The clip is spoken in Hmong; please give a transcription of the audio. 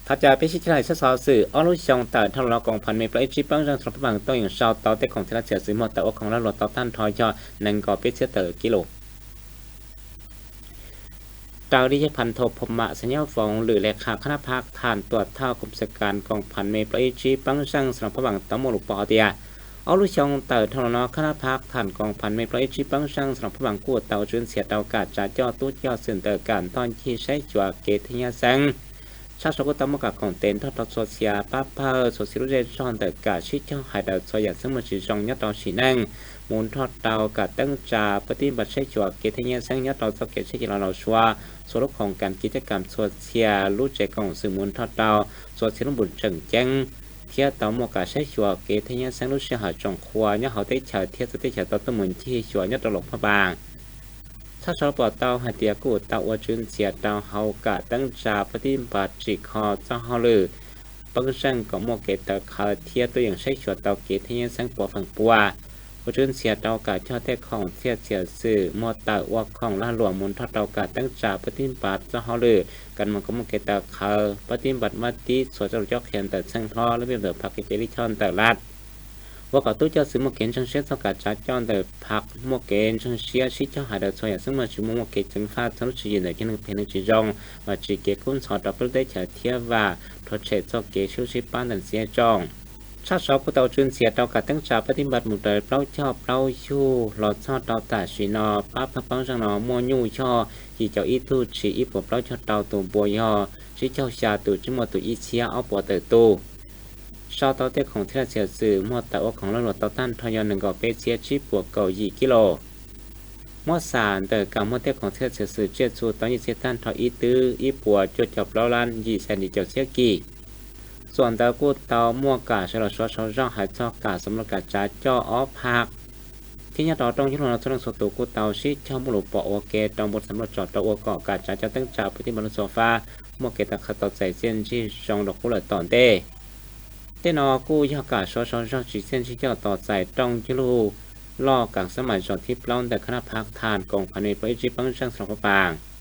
Thov caw peb sib cog hais txog xov xwm ob lub xyoo tawm dhau los no koom pham me plaub ib tsib peeb zeej xeev Phab Npaas tuaj yeem sau tau tej khoom thiab laj txiaj xwm muag tawm ua khoom lag luam tau tag nrho yog nees nkaum peb txhiab tawm kib lus. Raws li yawg Phas Thos Phom Mam xeem Nyab Foos lwm le kham khab nab phab tham tuam thawj koom xas kas koom pham me plaub ib tsib peeb zeej xeev Phab Npaas tau muaj lus pom hais tias ob lub xyoo tawm dhau los no khab nab phab tham koom pham me plaub ib tsib peeb zeej xeev Phab Npaas kuj tau ua tswv ntxhias rau kam tsav coj tub coj xwm ntawm kam ntoj ncig saib xyuas kev thaj nyab xeeb. Tshaj saud kuj tau muaj kam koom tes nrog rau txhua txhia pab pawg txhua txhia lub zej zog ntawm kam sib cog hais daws txhua yam xeeb muaj tsis zoo nyob rau sim neej mus nrog rau kam teeb tsa pab tib npas saib xyuas kev thaj nyab xeeb nyob rau txoj kev tsheb ces los laus suav txhua lub khoom kas kiv caj kam txhua txhia lub tsev koom xwm mus nrog rau txhua txhia lub npus tseem ceeb thiab tau muaj kam saib xyuas kev thaj nyab xeeb lub sij hawm tsoom qhua nyob hauv teb chaws thiab txawv teb chaws tau tuaj mus ncig xyuas nyob rau Loos Phab Npaas. Tshaj saud pom tau hais tias kuj tau ua tswv ntxhias rau hauv kam teeb tsa pab tib npas tsim kho txoj hauj lwm peeb zeej kom muaj kev tawv qhawv thiab tuaj yeem saib xyuas tau kev thaj nyab xeeb puav feem pua. Ua tswv ntxhias rau kam cog tej khoom thiab txhiaj xwm muag tawm ua khoom lag luam mus nrog rau kam teeb tsa pab tib npas txoj hauj lwm kam mus kom muaj kev tawv qhawv pab tib npas mab tib txhua txoj lus cob qhia ntawm txheej hlob lub npe ntawm phab kev cai lij choj ntawm lab ua kom tub coj xwm muaj kev ntseeg siab txog kam tsav coj ntawm phab muaj kev ntseeg siab sib cog hais daws txhua yam xeeb muaj tsis muaj muaj kev ceev faj txog lub tswv yim ntawm kev neeg phem neeg tsis zoo mas tsis kev kub ntxhov rau peb lub teb chaws thiab vam rhuav tshem txoj kev sib hlub sib pab ntawm txiv tsoom. Tshaj saud kuj tau tswv ntxhias rau kam teeb tsa pab tib npas mus raws plaub caug plaub yug los txog rau tam sim no pab pawg peeb zeej no muaj nyuj yog yim caum ib tug tshis ib puas plaub caug rau tus npua yog tsib caug xya tus tsis muaj tus ib txhiab ob puas tawm tus. Sau tau tej khoom thiab laj txhiaj xwm muag tawm ua khoom lag luam tau tag nrho yog nees nkaum peb txhiab tsib puas kaum yim kib los. Muab xam ntawm kam muag tej khoom thiab laj txhiaj xwm tsiaj txhu tau nyiaj txiag tag nrho ib twb ib puas cuaj caum plaub lab yim xya nti caum txhiab kis. Txuam ntawd kuj tau muaj kam sawv los suav sau zoj hais txog kam xam laj kam tsav coj ob phab thiab nyob rau rooj yob lug no txhua leej txhua tus kuj tau sib cog muaj lus pom ua ke rau npua xam laj tsom rau ua kom kam tsav coj teeb tsa pab tib npas lub txhua fab muaj kev tawv qhawv tos txais txiaj ntsig zoo rau qub lawm tom ntej. Tej no kuj yog kam suav sau zog tsis txiaj ntsig coj tos txais rooj yob lug loj kam xab mais zos thib plaub ntawm khab nab phab tham koom phab me plaub ib tsib peeb zeej xeev Phab Npaas.